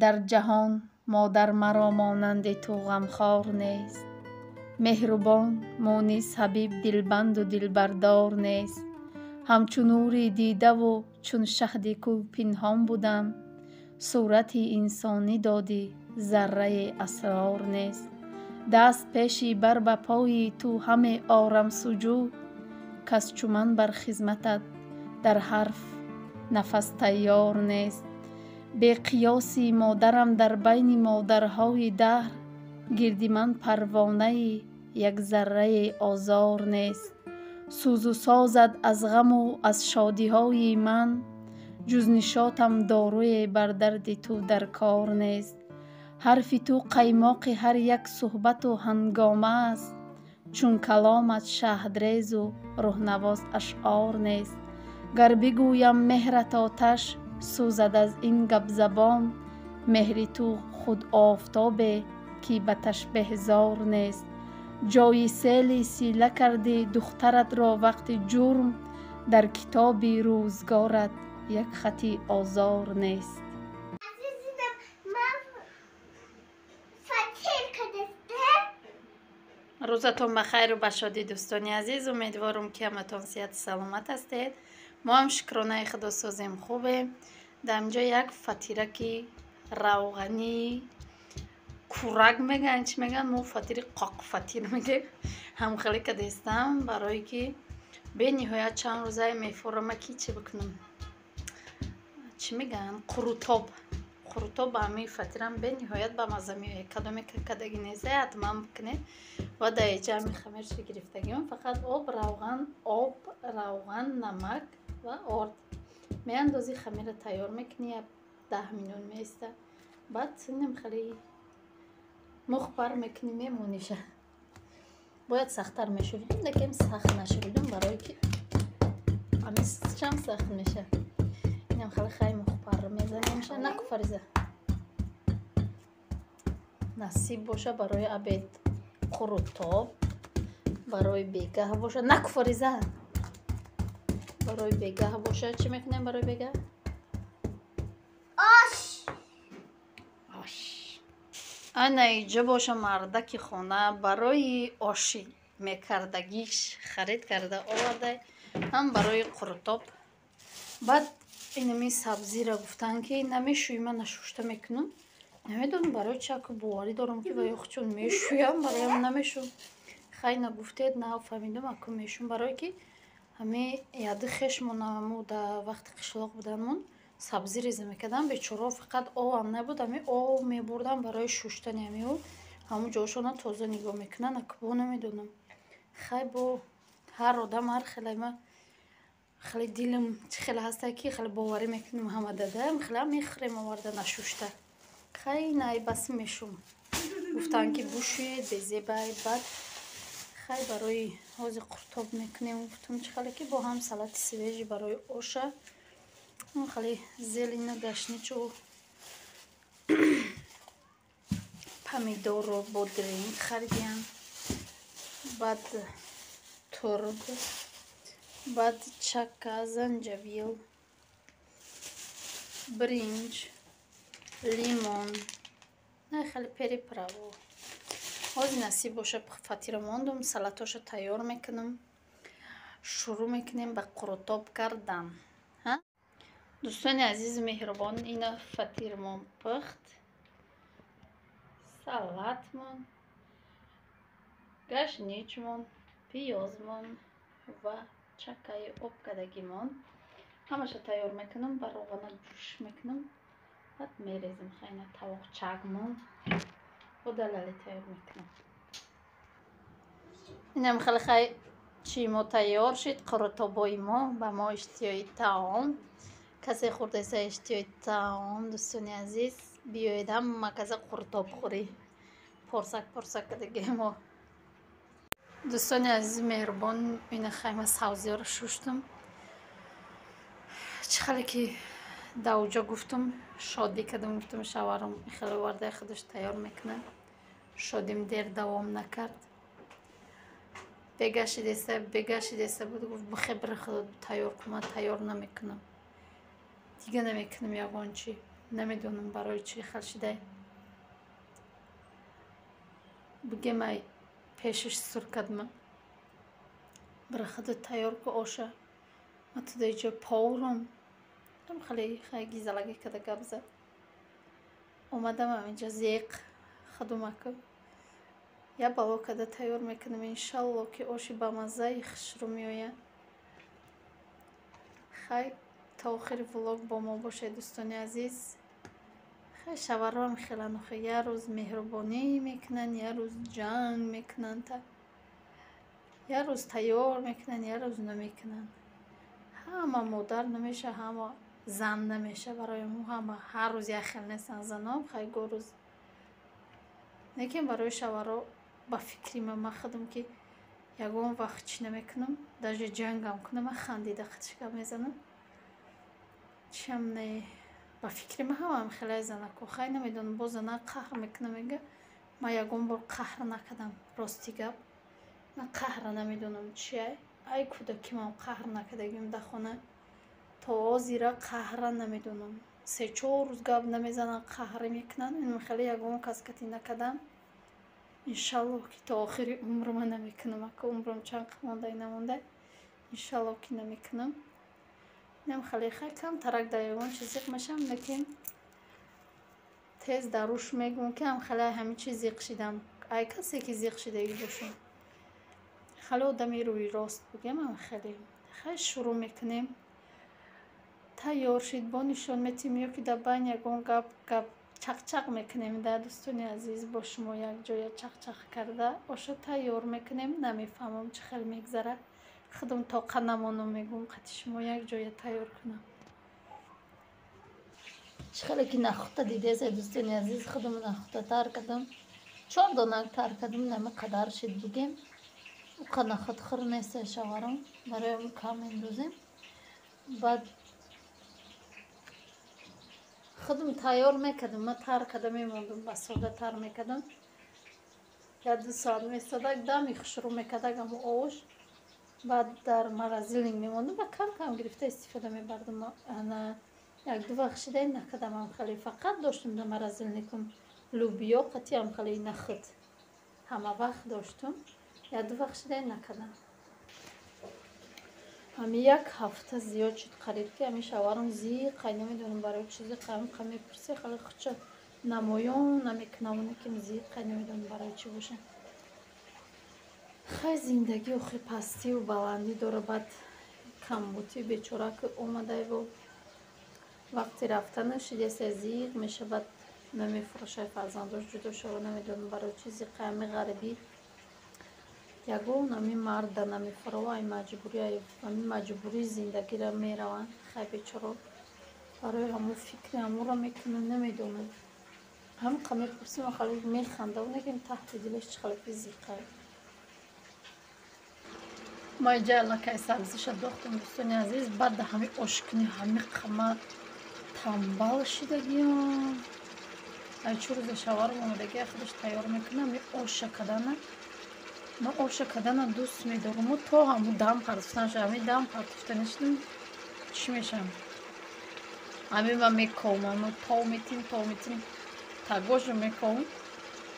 Дар ҷаҳон модар маро монанди ту ғамхор нест. Меҳрубон, мунис, ҳабиб, дилбанду дилбардор нест. Ҳамчу нури дидаву чун шаҳди кӯ пинҳон будам. Сурати инсонӣ додӣ, заррае асрор нест. Даст пеши бар ба пои ту ҳаме орам суҷуд. Кас чу ман бар хизматат дар ҳарф нафас тайёр нест. Беқиёси модарам дар байни модарҳои даҳр. Гирди ман парвонаи як заррае озор нест. Сӯзу созад аз ғаму аз шодиҳои ман. Ҷуз нишотам доруе бар дарди ту дар кор нест. Ҳарфи ту қаймоқи ҳар як суҳбату ҳангома аст. Чун каломат шаҳдрезу рӯҳнавоз ашъор нест. Гар бигӯям меҳрат оташ сӯзад аз ин гапзабон. Меҳри ту худ офтобе ки ба ташбеҳзор нест. Ҷои сели сила кардӣ духтаратро вақти ҷурм. Дар китоби рӯзгорат як хати озор нест. Рӯзатон ба хайру ба шодӣ, дӯстони азиз. Умедворум, ки ҳаматон сиҳату саломат ҳастед. Мо ҳам шукронаи худо созем, хубем. Дар инҷо як фатираки равғании курак мегӯянд, чӣ мегӯянд, мо фатири қоқфатир мегӯем. Ҳамхеле кадестам, барое ки бениҳоят чанд рӯзае мефорама ки чӣ бикунам, чӣ мегӯянд, қурутоб. Қурутоб ба ҳамин фатирам бениҳоят ба мазза меояд. Кадоме кадаги незае, ҳатман бикунед. Ва дар инҷа ҳамин хамирчи гирифтагиам фақат об, равған, об, равған, намак ва орд. Меандозӣ, хамира тайёр мекунӣ, як 10 минут меиста. Баъд синем хеле мухпар мекунӣ, мемониша. Бояд сахттар мешӯридум, лекин сахт нашӯридум, барое ки ҳамин сахт меша. Инам хеле хай мухпар мезанемша. Наку, Фариза, насиб боша барои обед қурутоб, барои бегаҳ боша. Наку, Фариза, барои бегаҳ боша. Чӣ мекунем барои бегаҳ? Ош. Ош. Ана иҷо боша мардаки хона барои оши мекардагиш харид карда оварда, ҳам барои қурутоб. Баъд инами сабзира гуфтанд, ки намешӯи, ман нашушта мекунам. Намедонам барои чи, аку боварӣ дорам, ки ва чун мешӯям, бароям намешӯм. Хай, нагуфтед, нафаҳмидум, аку мешӯм, барое ки ҳами яды хешмонамо дар вақти қишлоқ буданмон сабзӣ реза мекардам. Бечорао фақат обам набуд, ҳами об мебурдам барои шуштани ҳами ӯ. Ҳамун ҷошона тоза нигоҳ мекунанд, аку бо намедонам. Хай, бо ҳар одам ҳар хеле. Ма хеле дилам чӣ хеле ҳаста, ки хеле боварӣ мекунам ҳама дада хеле мехӯрем оварда нашушта. Хай, най, бас мешум. Гуфтанд, ки бушӯед, безебай. Баъд хай, барои ҳозир қуртоб мекунем, гуфтум, чӣ хеле ки бо ҳам салати свежий барои оша, хеле зелень, гашничу помидорро бодринг харидиам. Баъд турб, баъд чака, занҷабил, бринҷ, лимон, на хеле приправа. Ҳозир насиб боша, фатира мондум, салатоша тайёр мекунам, шурӯъ мекунем ба қурутоб кардан. Дӯстони азизу меҳрубон, ина фатирмон пухт, салатмон, гашничмон, пиёзмон ва чакаи обкардагимон. Ҳамаша тайёр мекунам, ба роғана ҷӯш мекунам, баъд мерезем. Хайна тавоқчакмон бо далали тайёр мекунам. Инам хеле хай чӣ мо тайёр шид, қурутобои мо. Ба мо иштиҳои таом касе хӯрдаиса, иштиҳои таом. Дӯстони азиз, биёед ҳама каса қурутоб хӯрӣ, порсак порсак кардагӣ мо. Дӯстони азизу меҳрубон, ина хайма савзиёро шуштум. Чӣ хеле ки дар гуфтум, шодӣ кардам, гуфтум, шаварам хеле овардаи, худаш тайёр мекунад. Шодим дер давом накард. Бегашидеста, бегашидеста буд, гуфт: «Бихе, бира, худо тайёр кун, ман тайёр намекунам, дига намекунам ягон чӣ». Намедонам барои чӣ хел шидай. Бигем ай пешаш сур кардма. Бира худат тайёр ку оша. Ма туда иҷо поврам. Ам хеле хай гизалагӣ када гап зад. Омадам инҷа зеқ худумаку. Я бало када тайёр мекунам, иншалло ки оши бамаззаи хушрӯ меояд. Хай то охири влог бо мо бошед, дӯстони азиз. Хай шаварам хелан охи як рӯз меҳрубонӣ мекунанд, як рӯз ҷанг мекунанд, та як рӯз тайёр мекунанд, як рӯз намекунанд. Ҳама модар намеша, ҳама зан намеша, барои мо ҳама ҳар рӯз як хел нестанд занон, хай го рӯз. Лекин барои шаваро ба фикри ман, ман худам ки ягон вақт чӣ намекунам, даже ҷангам кунам, ман хандида худш гап мезанам. Чиам не, ба фикри ман ҳамаам хеле занако. Хай намедонам, боз зана қаҳр мекунам, мега ман ягон бор қаҳр накардам, рости гап. Ман қаҳра намедонам чия. Ай кӯдаки ман қаҳр накардагим дар хона. То озира қаҳра намедонам. 3-4 рӯз гап намезананд, қаҳрӣ мекунанд. Ин хеле ягон кас кати накардам. Иншаллоҳ ки то охири умр ман намекунам. Ака умрам чанд мондай намондай. Иншаллоҳ ки намекунам. Инам хеле хай камтарак дар ягон чиз зиқ мешавам, лекин тез дар рӯш мегӯям ки ам хеле ҳамин чиз зиқ шидам. Ай касе ки зиқ шидагӣ бошам. Хеле одами рӯи рост бигем, ам хеле. Хай шурӯъ мекунем. Тайёр шид, бо нишон метим ё ки дар байн ягон гап гап чақчақ мекунем да, дӯстони азиз, бо шумо якҷоя чақчақ карда оша тайёр мекунем. Намефаҳмам чӣ хел мегзарад. Худам тоқа намонам, мегӯм қати шумо якҷоя тайёр кунам. Чӣ хеле ки нахӯта дидеса, дӯстони азиз, худам нахӯта тар кардам. 4 дона тар кардам, нами қадар шид бигем. Уқа нахӯт хӯр неста шаварам, барои ҳамин кам мендозем. Баъд худам тайёр мекардам, ман тар карда мемондам, ба сода тар мекардам. 1-2 соат месодак, дами хушрӯ мекардак ҳамо ош. Баъд дар морозильник мемондам ва кам-кам гирифта истифода мебардам. Ана 1-2 вақт шида накардам ам хеле, фақат доштам дар морозильникам лӯбиё қатӣ ам хеле нахӯд. Ҳама вақт доштам, 1-2 вақт шида накардам. Ҳами як ҳафта зиёд шуд қариб ки ҳами шаварам зиқ, ай намедонам барои чӣ зиқ, ҳами қа мепурсӣ, хеле худша намоён намекунам, лекин зиқ, ай намедонам барои чӣ боша. Хай зиндагӣ охи пастиву баландӣ дора, баъд камбутӣ бечора ки омадайву вақти рафтанаш шидеса зиқ меша, баъд намефурӯшай фарзандош ҷудо шава, намедонам барои чӣ зиқ, ҳами ғарибӣ ягон ҳами марда намефурова, ай маҷбурӣ, ай ҳами маҷбурии зиндагиро мераванд. Хай бечоро барои ҳамун фикри ҳамонро мекунам, намедонам. Ҳам қа мепурсим, хеле механдам, лекин таҳти дилаш чӣ хеле ки зиқай. Ма иҷа аллакай сабзиша дохтам, дӯстони азиз. Баъд дар ҳами ошкунӣ ҳами қама тамбал шидагиям. Ай чор рӯза шаварам омадагия худаш тайёр мекунам, ҳами оша кардана. Ман оша кардана дӯст медорам, то ҳамун дам партофтан шава. Ҳами дам партофта нишинам, чӣ мешавам? Ҳами ман мековам, тов метим, тов метим, тагошро мековам.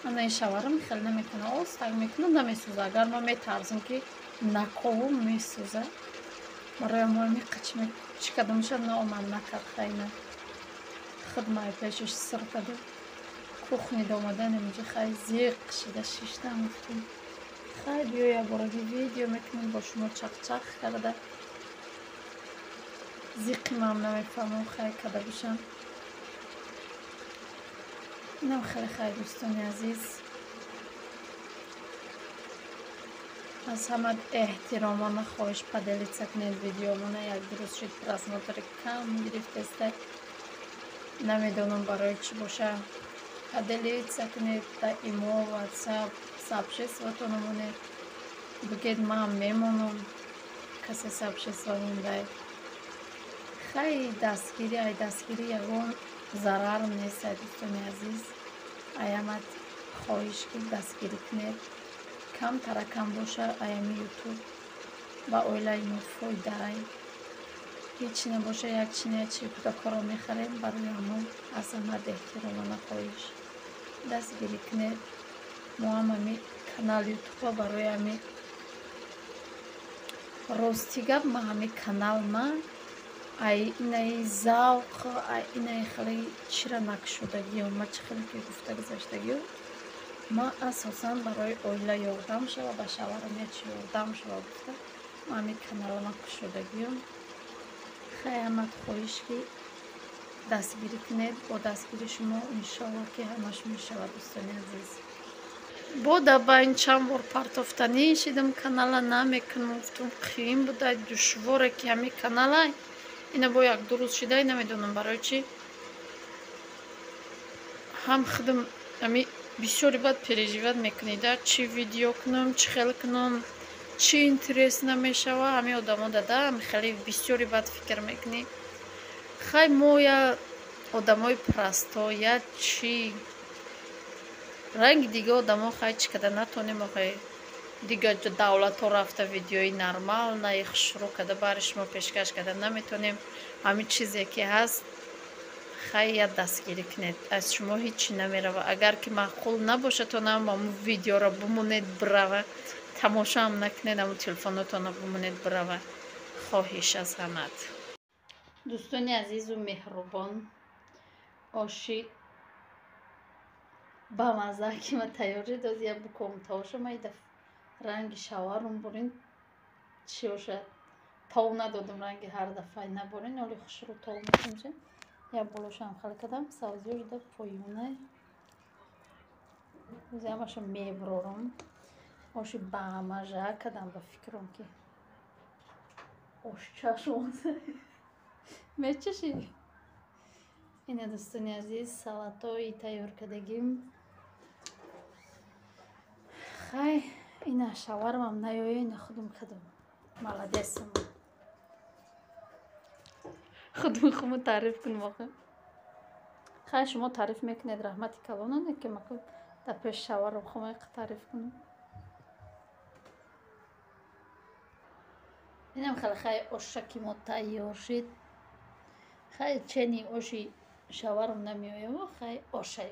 Ана ин шаварам хеле намекунад, остак мекунад, намесӯзад. Агар ман метарсам ки наковум, месӯзад. Барои мо ҳами чӣ карда мешавад, наомад накард, хайна. Худ май пешаш сир кардам. Кухнида омадан инҷа хай зиқ шида шиштам, гуфтам хай биё як бораги видео мекунем бо шумо чақчақ карда. Зиқи ман намефаҳмам, хай карда бошам. Инам хеле хай, дӯстони азиз. Аз ҳама эҳтиромона хоҳиш поделиться кунед видеомона. Як дуруст шуд, просмотри кам гирифтеста. Намедонам барои чӣ боша. Поделиться кунед дар имо, ватсап, сообществотон монед. Бигед ман мемонам, касе сообщество мондай. Хай дастгирӣ, ай дастгирӣ ягон зарар нест, ай дӯстони азиз. Аямат хоҳиш ки дастгирӣ кунед. Камтара кам боша, аями ютуб ба оилаи мо фоидаай. Ҳеч набоша, як чи не чи кӯдакҳоро мехарем. Барои ҳамон аз ҳамад эҳтиромона хоҳиш, дастгирӣ кунед. Мо ҳам ҳами канал ютуба барои ҳами, рости гап, ма ҳами канал ма ай инаи завқ, ай инаи хеле чира накушодагиё, ма чӣ хеле ки гуфта гузаштагиё, ма асосан барои оила ёрдам шава, ба шавҳарам ячи ёрдам шава гуфта ма ҳами каналама кушодагиём. Хай, ҳамат хоҳиш ки дастгирӣ кунед. Бо дастгири шумо иншоалло ки ҳамаш мешавад, дӯстони азиз. Бо дабайн чанд бор партофтанӣ шидам, канала намекунам, гуфтам, қиин буда, душворе ки ҳами канала ина бо як ду рӯз шидай, намедонам барои чӣ. Ҳам худам ами бисёри бад переживать мекунида, чӣ видео кунам, чӣ хел кунам, чӣ интерес намешава ҳами одамо дада, ами хеле бисёри бад фикр мекунӣ. Хай, мо я одамои простой, я чӣ ранги дига одамо, хай, чӣ када натонем, охай дига давлатҳо рафта видеои нормальный хушрӯ када бари шумо пешкаш када наметонем. Ҳамин чизе ки ҳаст, хай, я дастгирӣ кунед, аз шумо ҳечи намерава. Агар ки маъқул набошадтонам, ҳамун видеоро бимонед, бирава, тамошоам накунед, ҳамун телефонотонро бимонед, бирава. Хоҳиш аз ҳамат. Дӯстони азизу меҳрубон, оши бамазза ки ма тайёр дод, я буком товша майда ранги шаварум бурин чӣ бошад, тов надодам, ранги ҳар дафъа наборин, оли хушрӯ тов мекунем. Я болошам хал кардам, савзиёш да поёна ҳамаша меброрам. Оши баамажа кардам, ба фикрам ки ош чашм мечашӣ. Ина, дӯстони азиз, салатҳои тайёр кардагим. Хай, ина шавармам наёя, ина худум кардам, молодец ам. Худум хумо таъриф кунам охи. Хай, шумо таъриф мекунед, раҳмати калонане ки маку дар пеши шаварам хума таъриф кунам. Инам хеле, хай, оша ки мо тайёр шид. Хай, чени оши шаварам намеоям, хай, ошай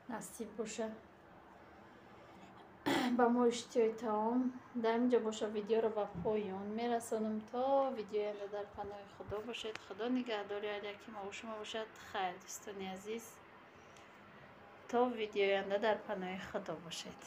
насиб боша ба мо иштиҳои таом. Дар инҷо боша, видеоро ба поён мерасонам. То видеои оянда дар паноҳи Худо бошед. Худо нигаҳдори ҳар яки мо шумо бошад. Хайр, дӯстони азиз, то видеои оянда дар паноҳи Худо бошед.